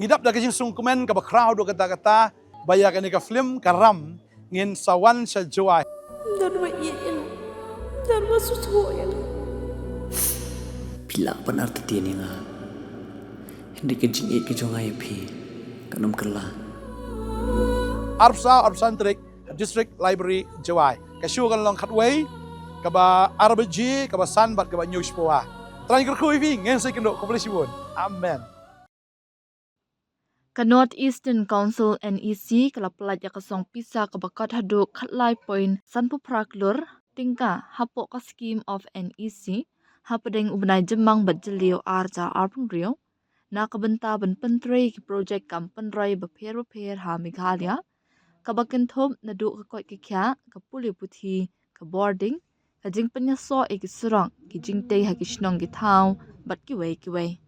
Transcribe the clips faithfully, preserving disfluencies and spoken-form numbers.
Ngi dap da ka jingsngewkmen kaba khraw haduh katta katta ba ïa kane ka film Ka Ram ngin sa wan sha Jowai. Don ba ïeit ïa nga. Don ba sngewthuh ïa nga. Phi lah ban artatien ïa nga. Hynrei ka jingïeit ka jong nga ïa phi kan ym kylla. Arphew saw, arphew san tarik, District Library, Jowai. Ka show kan long khatwei, kaba ar baje, kaba san bad kaba hynñiew shiphew. Trai kyrkhu ïa phi, ngin sa ïakynduh, khublei shibun. Amen. Ka North Eastern Council, N E C, ka la pyllait ïa ka song pisa kaba kot haduh khatlai point sanphew phra klur tyngka hapoh ka Scheme of N E C hapdeng u bnai Jymmang bad Jylliew ar hajar arphew hynriew, na ka bynta ban pyntrei ki projek kam pynroi bapher bapher ha Meghalaya, kaba kynthup naduh ka koit ka khiah, ka pule puthi, ka bording, ka jingpynïasoh ïa ki surok, ki jingtei ha ki shnong ki thaw bad kiwei kiwei.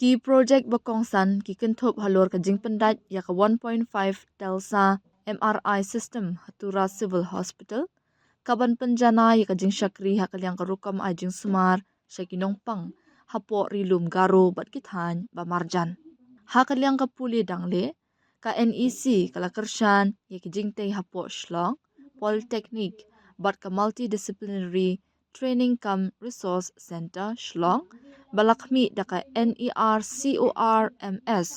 Ki projek ba kongsan ki kynthup halor ka jingpyndait ïa ka one point five TELSA M R I system ha Tura Civil Hospital, kaban pynjanai ïa ka jingshakri ha ka liang ka rukom ai jingsumar sha ki nongpang hapoh Ri Lum Garo bad ki thaiñ ba marjan. Ha ka liang ka pule dangleh, ka N E C ka la kyrshan ïa ki jingtei hapoh Shillong Polytechnic bad ka Multidisciplinary Training cum Resource Centre, Shillong, ba la khmih da ka NERCORMS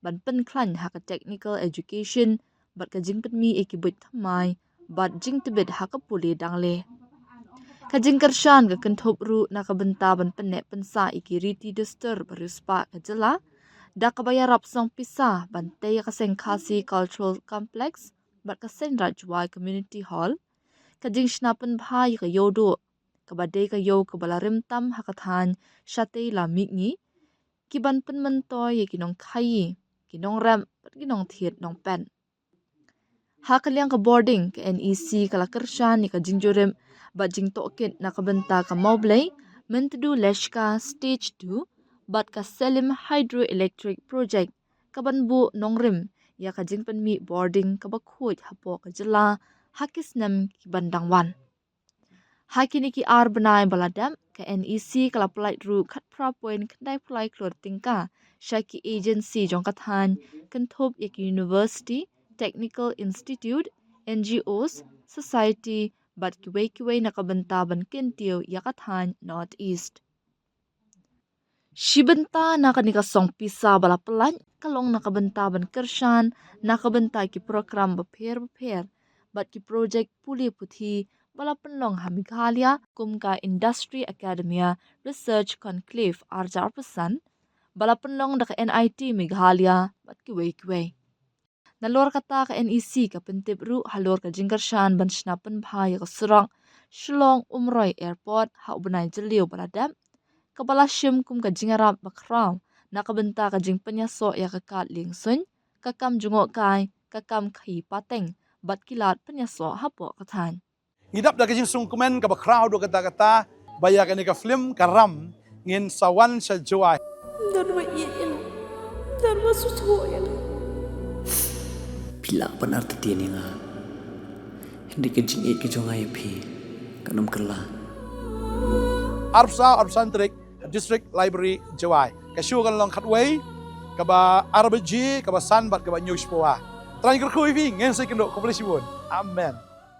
ban pynkhlaiñ ha ka technical education bad ka jingpynmih ïa ki buit thymmai bad jingtbit ha ka pule dangleh. Ka jingkyrshan ka kynthup ruh na ka bynta ban pynneh pynsah ïa ki riti dustur bariewspah ka jylla, da kaba ïarap song pisa ban tei ïa ka Seng Khasi Cultural Complex bad ka Seng Raid Jowai Community Hall, ka jingshna pynbha ïa ka Ïewduh, kaba dei ka ïew kaba la rim tam ha ka thaiñ shatei la mihngi, ki ban pynmyntoi ïa ki nongkhaïi, ki nongrep bad ki nongthied nongpet. Ha ka liang ka bording, ka NEC ka la kyrshan ïa ka jingjurip bad jingtohkit na ka bynta ka Mawblei Myntdu Leshka Stage two bad ka Salem Hydroelectric Project, kaban buh nongrim ïa ka jingpynmih bording kaba khuid hapoh ka jylla ha ki snem kiban dang wan. Ha kine ki ar bnai ba la dep, ka NEC ka la pyllait ruh khatphra point khyndai phew lai klur tyngka sha ki agency jong ka thaiñ, kynthup ïa ki university, technical institute, NGOs, society bad kiwei kiwei na ka bynta ban kyntiew ïa ka thaiñ North East. Shi bynta na kane ka song pisa ba la pyllait ka long na ka bynta ban kyrshan na ka bynta ki program bapher bapher bad ki projek pule puthi ba la pynlong ha Meghalaya, kum ka Industry Academia Research Conclave ar hajar arphew san, ba la pynlong da ka NIT Meghalaya bad kiwei kiwei. Nalor kata, ka NEC ka pyntip ruh halor ka jingkyrshan ban shna pynbha ïa ka surok Shillong Umroi Airport ha u bnai Jylliew ba la dep, kaba la shim kum ka jingïarap ba khraw na ka bynta ka jingpynïasoh ïa ka kad liengsuiñ, ka kam jngohkai, ka kam khaïi pateng bad ki lad pynïasoh hapoh ka thaiñ. Ngi dap da ka jingsngewkmen kaba khraw haduh katta katta ba ïa kane ka film Ka Ram ngin sa wan sha Jowai. Don ba ïeit ïa nga. Don ba sngewthuh ïa nga. Phi lah ban artatien ïa nga, hynrei ka jingïeit ka jong nga ïa phi kan ym kylla. Arphew saw, arphew san tarik, District Library, Jowai. Ka show kan long khatwei, kaba ar baje, kaba san bad kaba hynñiew shiphew. Trai kyrkhu ïa phi, ngin sa ïakynduh, khublei shibun. Amen.